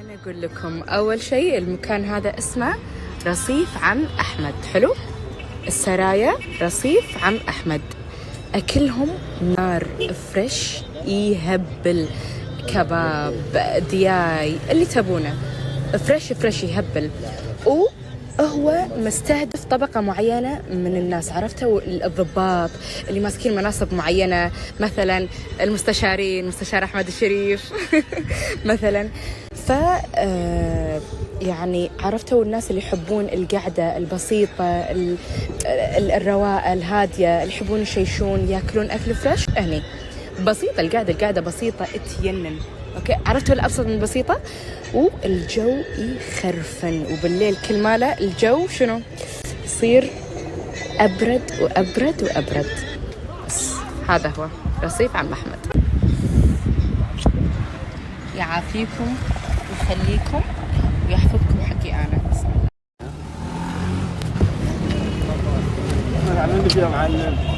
أنا أقول لكم أول شيء المكان هذا اسمه رصيف عم أحمد. حلو، السرايا رصيف عم أحمد. أكلهم نار، fresh، يهبل، كباب دياي اللي تبونه، fresh fresh يهبل. وهو مستهدف طبقة معينة من الناس، عرفتوا الضباط اللي ماسكين مناصب معينة، مثلا المستشارين، مستشار أحمد الشريف مثلا. ف يعني عرفتوا الناس اللي يحبون القعدة البسيطة، الرواقة الهادية، اللي يحبون يشيشون، ياكلون أكل fresh. هني بسيطة القعدة، القعدة بسيطة تينن. okay، عرفتوا الأبسط من بسيطة، والجو يخرفن. وبالليل كل ماله الجو شنو يصير؟ أبرد وأبرد وأبرد. بس هذا هو رصيف عم أحمد. يعافيكم ويخليكم ويحفظكم حقي أنا. بسم الله. عملنا يا معلم.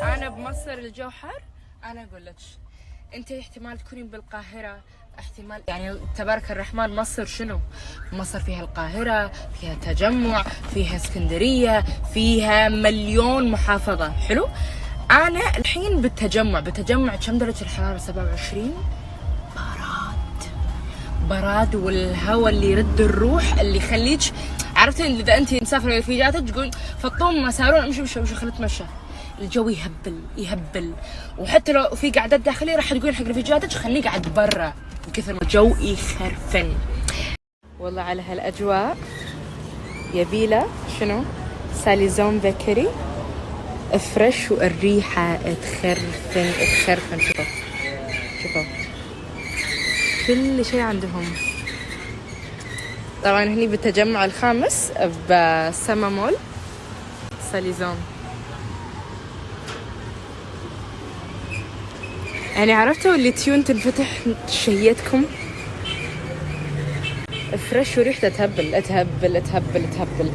أنا بمصر الجو حر، أنا أقول لك أنت احتمال تكونين بالقاهرة، احتمال يعني تبارك الرحمن مصر شنو؟ مصر فيها القاهرة، فيها تجمع، فيها اسكندرية، فيها مليون محافظة. حلو، أنا الحين بالتجمع. بالتجمع كم درجة الحرارة؟ 27. براد براد، والهواء اللي يرد الروح، اللي يخليك عرفتي اذا انت مسافرة رفيجاتك تقول فطوم سارون امشي امشي امشي خلينا نتمشى. الجو يهبل يهبل، وحتى لو في قعدات داخلية راح تقول حق رفيجاتك خليني قاعد برا من كثر ما الجو يخرفن. والله على هالاجواء يبيله شنو؟ ساليزون bakery fresh، والريحه تخرفن تخرفن. شوفوا شوفوا كل شيء عندهم. طبعا هني بالتجمع الخامس بسما مول ساليزون. يعني عرفتوا اللي تيون تنفتح شهيتكم fresh، وريحته تهبل تهبل تهبل تهبل.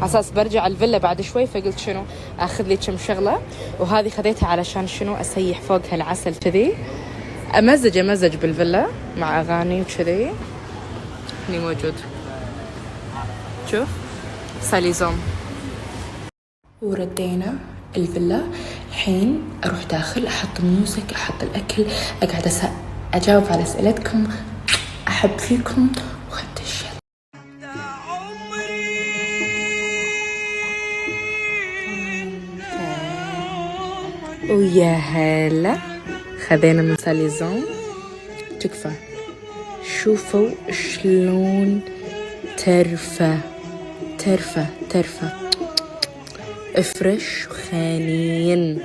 اساس برجع الفيلا بعد شوي، فقلت شنو اخذ لي كم شغله، وهذه خذيتها علشان شنو اسيح فوقها العسل كذي، امزج امزج بالفيلا مع اغاني وكذي. هني موجود، شوف ساليزوم. وردينا الفيلا. الحين اروح داخل احط music، احط الاكل، اقعد اجاوب على اسئلتكم. احب فيكم وخدش. ويا هلا، خذينا من ساليزون. تكفى شوفوا شلون ترفة ترفة ترفة، fresh وخانين.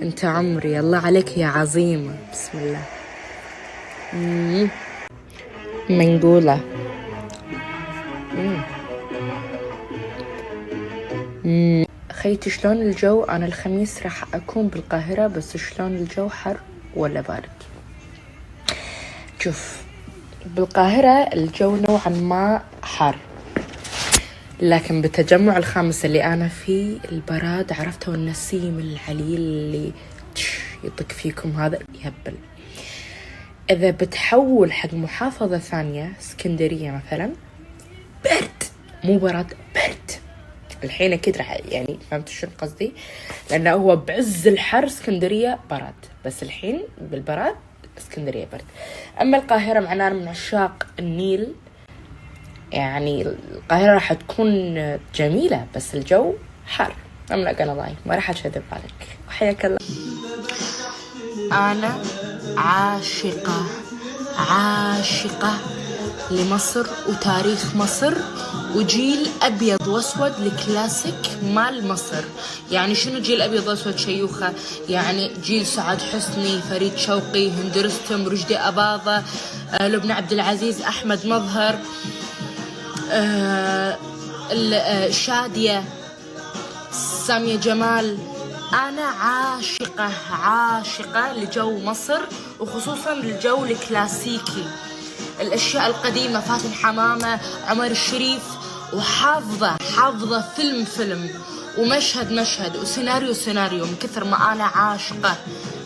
انت عمري، الله عليك يا عظيمة. بسم الله. منقولة. خيتي شلون الجو؟ أنا الخميس راح أكون بالقاهرة، بس شلون الجو، حر ولا بارد؟ شوف بالقاهرة الجو نوعا ما حر، لكن بالتجمع الخامس اللي أنا فيه البراد، عرفته النسيم العليل اللي يطق فيكم، هذا يهبل. إذا بتحول حق محافظة ثانية، اسكندرية مثلا، برد، مو برد، برد. الحين أكيد راح يعني فهمت شنو قصدي، لأنه هو بعز الحر اسكندرية برد، بس الحين بالبرد اسكندرية برد. أما القاهرة معناها من عشاق النيل، يعني القاهرة راح تكون جميلة بس الجو حار. I'm not gonna lie، ما راح أكذب عليك. وحياك الله. أنا عاشقة عاشقة لمصر وتاريخ مصر وجيل أبيض وأسود الكلاسيك مال مصر. يعني شنو جيل أبيض وأسود شيوخة؟ يعني جيل سعاد حسني، فريد شوقي، هند رستم، رشدي أباظة، لبنى عبد العزيز، أحمد مظهر، شادية، سامية جمال. أنا عاشقة عاشقة لجو مصر، وخصوصا للجو الكلاسيكي. الأشياء القديمة، فاتن حمامة، عمر الشريف، وحافظة حافظة فيلم فيلم ومشهد مشهد وسيناريو سيناريو، من كثر ما أنا عاشقة.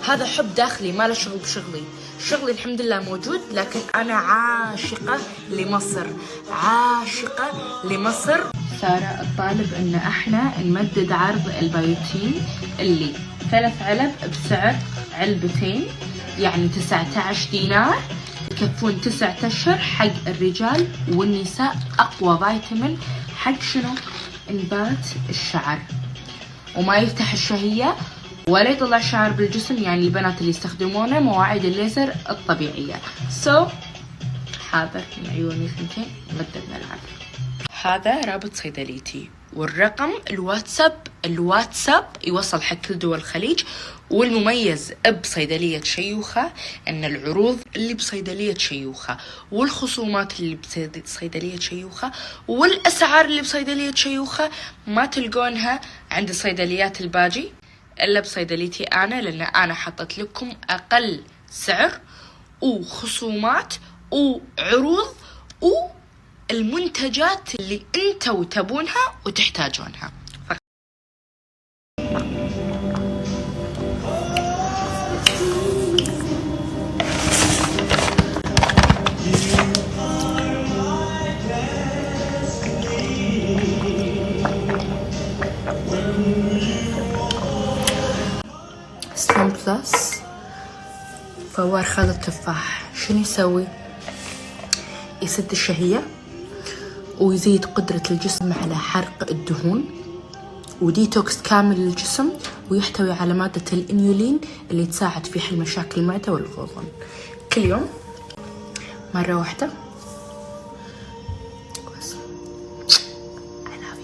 هذا حب داخلي ما له شغل بشغلي. شغلي الحمد لله موجود، لكن أنا عاشقة لمصر، عاشقة لمصر. سارة الطالب إن احنا نمدد عرض البيوتين اللي 3 علب بسعر علبتين، يعني 19 دينار، يكفون 9 أشهر حق الرجال والنساء. أقوى فيتامين حق شنو؟ إنبات الشعر، وما يفتح الشهية ولا يطلع شعر بالجسم، يعني البنات اللي يستخدمونه مواعيد الليزر الطبيعية. حاضر من عيوني ثنتين، مددنا العرض. هذا رابط صيدليتي والرقم الواتساب يوصل حق كل دول الخليج. والمميز بصيدلية شيوخة أن العروض اللي بصيدلية شيوخة والخصومات اللي بصيدلية شيوخة والأسعار اللي بصيدلية شيوخة ما تلقونها عند الصيدليات الباجي إلا بصيدليتي أنا، لأن أنا حطت لكم أقل سعر وخصومات وعروض والمنتجات اللي انتوا تبونها وتحتاجونها. سليم بلس فوار خل التفاح شنو يسوي؟ يسد الشهية ويزيد قدرة الجسم على حرق الدهون، وديتوكس كامل للجسم، ويحتوي على مادة الإنيولين اللي تساعد في حل مشاكل المعدة والقولون. كل يوم مرة واحدة.